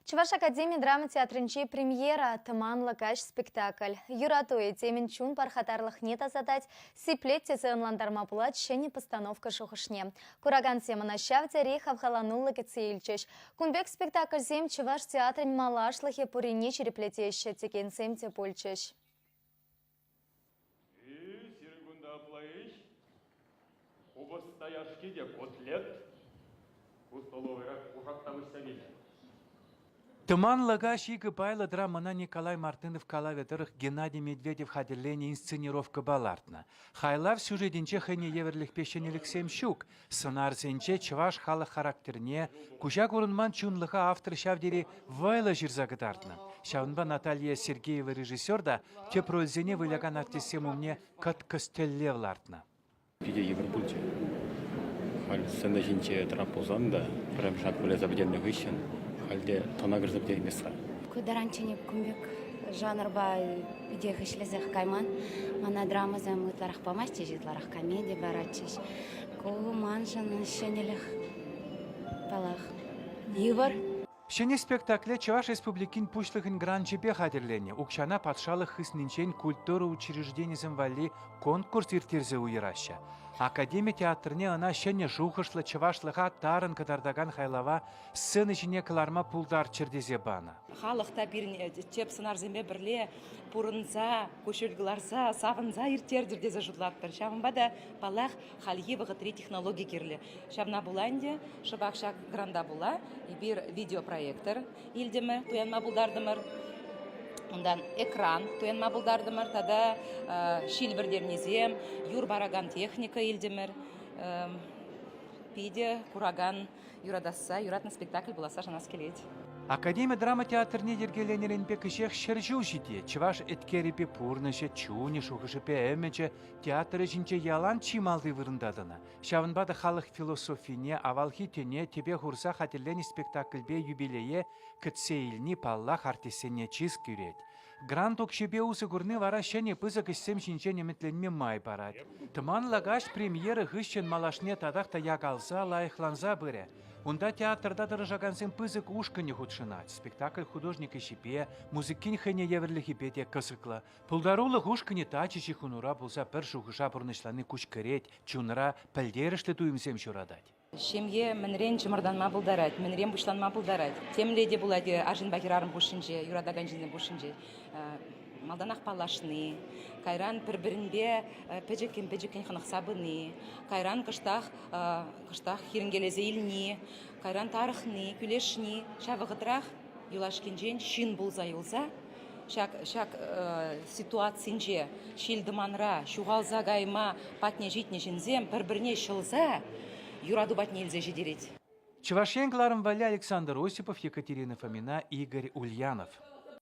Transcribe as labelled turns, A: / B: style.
A: Чӑваш академи драма театрӗнчи премьера «Тӑманлӑ каҫ» спектакль. Юрату этемӗн чун пархатарлӑхне тасатать, сиплет тесе ӑнлантарма пулать ҫӗнӗ постановка шухӑшне. Куракансем ӑна ҫав тери хавхалануллӑ кӗтсе илчӗҫ. Кун пек спектакльсем чӑваш театрӗн малашлӑхӗ пуррине ҫирӗплетеҫҫӗ текенсем те пулчӗҫ.
B: Сирӗн кунта апла-иҫ? Купӑста яшки те котлет. Ку столовӑйра кушак та выҫса килнӗ.
C: Тӑманлӑ каҫ икӗ пайлӑ драмӑна Николай Мартынов калавӗ тӑрӑх Геннадий Медведев хатӗрленӗ инсценировкӑпа лартнӑ. Хайлав сюжетӗнче хӑйне евӗрлӗхпе ҫӗнӗлӗхсем ҫук. Сӑнарсенче чӑваш халӑх характерне, куҫа курӑнман чунлӑха автор ҫав тери вӑйлӑ ҫырса кӑтартнӑ. Ҫавӑнпа Наталья Сергеева режиссер та тӗп рольсене вылякан артистсем умне кӑткӑс тӗллев лартнӑ.
D: Питӗ йывӑр пулчӗ. Халь сцена ҫинче тӑрап пулсан та пӗрремӗш акт выляса пӗтернӗ хыҫҫӑн халь те тӑна кӗрсе пӗтереймест-ха.
E: Ку таранччен эп кун пек жанрпа питех ӗҫлесех кайман. Мана драмӑсем ытларах памастчӗҫ, ытларах комеди паратчӗҫ. Ку маншӑн ҫӗнӗлӗх, паллах, йывӑр.
C: Ҫӗнӗ спектакле Чӑваш Республикин Пуҫлӑхӗн гранчӗпе хатӗрленӗ. Укҫана патшалӑх хыснинчен культура учрежденийӗсем валли конкурс ирттерсе уйӑраҫҫӗ. Академи театрне ӑна ҫӗнӗ шухӑшлӑ чӑвашлӑха тарӑн кӑтартакан хайлава сцена ҫине кӑларма пултарччӑр тесе панӑ.
F: Халӑх та пирӗн тӗп сӑнарсемпе пӗрле пурӑнса, куҫҫуль кӑларса, савӑнса ирттертӗр тесе шутлатпӑр. Ҫавӑнпа та, паллах, хальхи вӑхӑтри технологи кирлӗ. Ҫавна пула ӗнтӗ шӑпах ҫак гранта пула эпир видеопроектор илтӗмӗр, туянма пултартӑмӑр. Унтан экран туянма пултартӑмӑр тата ҫил вӗртернисем, юр паракан техника илтӗмӗр. Питӗ куракан юратасса, юратнӑ спектакль пуласса шанас килет.
C: Академи драма театрне йӗркеленӗренпе кӗҫех 100 ҫул ҫитет. Чӑваш еткерӗпе пурнӑҫӗ, чунӗ, шухӑшӗпе ӗмӗчӗ театр ӗҫӗнче ялан чи малти вырӑнта тӑнӑ. Ҫавӑнпа та халӑх философине, авалхи тӗне тӗпе хурса хатӗрленӗ спектакльпе юбилее кӗтсе илни, паллах, артистсене чыс кӳрет. Грант укҫипе усӑ курни вара ҫӗнӗ пысӑк ӗҫсем ҫинчен ӗмӗтленме май парать. Тӑманлӑ каҫ премьера хыҫҫӑн малашне татах та якалса, лайӑхланса пырӗ. Унта театрта тӑрӑшакансен пысӑк ушкӑнӗ хутшӑнать. Спектакль художник ӗҫӗпе, музыкин хӑйне евӗрлӗхӗпе те кӑсӑклӑ. Пултарулӑх ушкӑнӗ тачӑ ҫыхӑнура пулса пӗр шухӑша пурнӑҫлани куҫкӗрет, чунра пӗлтерӗшлӗ туйӑмсем ҫуратать.
F: Ҫемье мӗнрен чӑмӑртанма пултарать, мӗнрен пуҫланма пултарать. Темле те пулать арҫынпа хӗрарӑм хушшинче, юратакан ҫынсем хушшинче. Малтанах паллашни, кайран пӗр-пӗринпе пӗчӗккӗн-пӗчӗккӗн хӑнӑхса пыни, кайран кӑштах кӑштах хирӗнкелесе илни, кайран тарӑхни, кӳлешни. Ҫав вӑхӑтрах юлашкинчен ҫын пулса юлса ҫак ҫак ситуацинче ҫил-тӑманра ҫухалса кайма патне ҫитнӗ ҫынсем пӗр-пӗрне ҫӑлса юрату патне илсе ҫитерет.
C: Чӑваш Ен кӑларӑм валли Александр Осипов, Екатерина Фомина, Игорь Ульянов.